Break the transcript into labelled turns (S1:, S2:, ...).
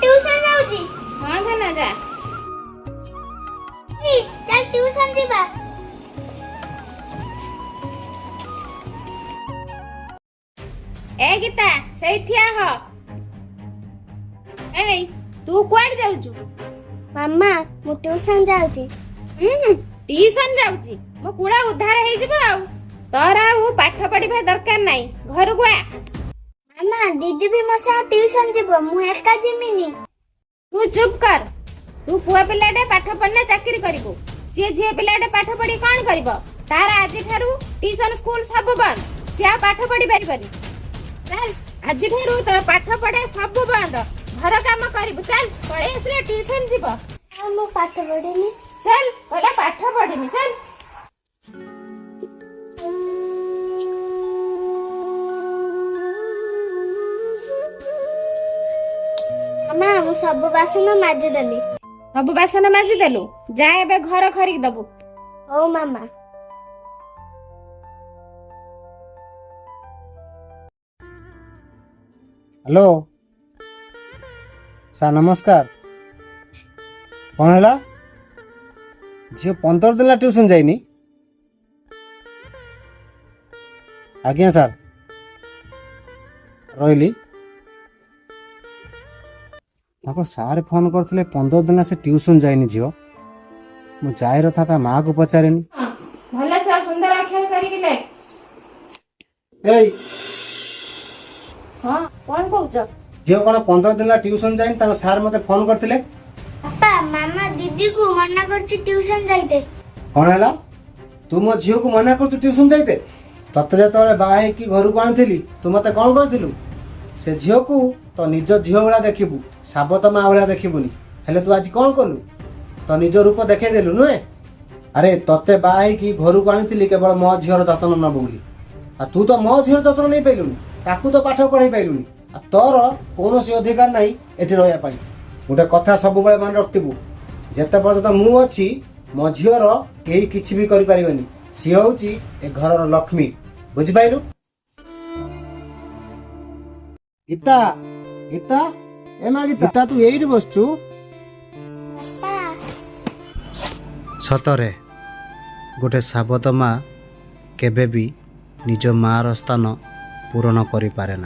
S1: Tuition ଯାଉଛି।
S2: ହଁ ଧନ, ଯା।
S1: ଚାଲ, ଟ୍ୟୁସନ ଯିବା।
S2: ଏ ଗୀତା, ସେଇଠି ଠିଆ ହ। ଏଇ, ତୁ କୁଆଡେ ଯାଉଛୁ?
S1: ମାମା, ମୁଁ ଟ୍ୟୁସନ ଯାଉଛି।
S2: ହୁଁ, ଟିଉସନ ଯାଉଛି। ମୋ କୁଳ ଉଦ୍ଧାର ହେଇଯିବ। ଆଉ ତୋର ଆଉ ପାଠ ପଢିବା ଦରକାର ନାହିଁ, ଘରକୁ ଆ।
S1: ମାମା, ଦିଦି ବି ମୋ ସହ ଟ୍ୟୁସନ ଯିବ, ମୁଁ ଏକା ଯିମିନି।
S2: ତୁ ଚୁପ୍ କର। ତୁ ପୁଅ ପିଲାଟେ, ପାଠ ପଢିଲେ ଚାକିରି କରିବୁ। ସିଏ ଝିଅ ପିଲାଟେ, ପାଠ ପଢି କଣ କରିବ? ତାର ଆଜିଠାରୁ ଟିଉସନ, ସ୍କୁଲ ସବୁ ବନ୍ଦ। ସିଏ ଆଉ ପାଠ ପଢି ପାରିବନି। ଚାଲ, ଆଜିଠାରୁ ତୋର ପାଠ ପଢା ସବୁ ବନ୍ଦ, ଘର କାମ କରିବୁ। ଚାଲ, ପଳେଇ ଆସିଲେ ଟିଉସନ ଯିବ।
S1: ଆଉ ମୁଁ ପାଠ ପଢିନି।
S2: ଚାଲ, କହିଲା ପାଠ ପଢିନି, ଚାଲ।
S1: ମାମା, ମୁଁ ସବୁ ବାସନ ମାଜିଦେଲି।
S2: ସବୁ ବାସନ ମାଜିଦେଲୁ? ଯା, ଏବେ ଘର ଖରିକି ଦବୁ।
S1: ହଉ ମାମା।
S3: ହ୍ୟାଲୋ ସାର୍, ନମସ୍କାର। କ'ଣ ହେଲା? ଝିଅ 15 ଦିନ ହେଲା ଟ୍ୟୁସନ୍ ଯାଇନି? ଆଜ୍ଞା ସାର୍, ରହିଲି। ତାଙ୍କ ସାର୍ ଫୋନ୍ କରିଥିଲେ, 15 ଦିନ ହେଲା ସେ ଟ୍ୟୁସନ୍ ଯାଇନି ଝିଅ। ମୁଁ ଯାଏ ରଥା, ତା ମାଆକୁ ପଚାରେନି।
S2: ଭଲ ସେ ସୁନ୍ଦର ଅକ୍ଷର କରିକି ଲେଖ।
S3: ଏଇ।
S2: ହଁ, କଣ କହୁଛ?
S3: ଝିଅ କ'ଣ 15 ଦିନ ହେଲା ଟ୍ୟୁସନ୍ ଯାଇନି? ତାଙ୍କ ସାର୍ ମୋତେ ଫୋନ୍ କରିଥିଲେ।
S1: ବାପା, ମାମା ଦିଦିକୁ ମନା କରୁଛି ଟ୍ୟୁସନ ଯାଇତେ।
S3: କ'ଣ ହେଲା? ତୁ ମୋ ଝିଅକୁ ମନା କରୁଛୁ ଟ୍ୟୁସନ୍ ଯାଇତେ? ତତେ ଯେତେବେଳେ ବାହା ହେଇକି ଘରକୁ ଆଣିଥିଲି, ତୁ ମୋତେ କ'ଣ କହିଥିଲୁ? ସେ ଝିଅକୁ ତ ନିଜ ଝିଅ ଭଳିଆ ଦେଖିବୁ, ସାବତ ମା ଭଳିଆ ଦେଖିବୁନି। ହେଲେ ତୁ ଆଜି କ'ଣ କଲୁ? ତ ନିଜ ରୂପ ଦେଖେଇଦେଲୁ, ନୁହେଁ? ଆରେ, ତତେ ବାହା ହେଇକି ଘରକୁ ଆଣିଥିଲି କେବଳ ମୋ ଝିଅର ଯତ୍ନ ନେବୁ ବୋଲି, ଆଉ ତୁ ତ ମୋ ଝିଅର ଯତ୍ନ ନେଇପାରିଲୁନି, ତାକୁ ତ ପାଠ ପଢ଼େଇ ପାରିଲୁନି, ଆଉ ତୋର କୌଣସି ଅଧିକାର ନାହିଁ ଏଠି ରହିବା ପାଇଁ। ଗୋଟେ କଥା ସବୁବେଳେ ମନେ ରଖିଥିବୁ, ଯେତେ ପର୍ଯ୍ୟନ୍ତ ମୁଁ ଅଛି, ମୋ ଝିଅର କେହି କିଛି ବି କରିପାରିବେନି। ସିଏ ହେଉଛି ଏ ଘରର ଲକ୍ଷ୍ମୀ, ବୁଝିପାରିଲୁ? ଗୀତା, ଗୀତା, ଏ ମା ଗୀତା, ଗୀତା, ତୁ ଏଇଠି ବସିଛୁ?
S1: ବାପା।
S3: ସତରେ ଗୋଟେ ସାବତ ମା କେବେ ବି ନିଜ ମାଆର ସ୍ଥାନ ପୂରଣ କରିପାରେ ନା।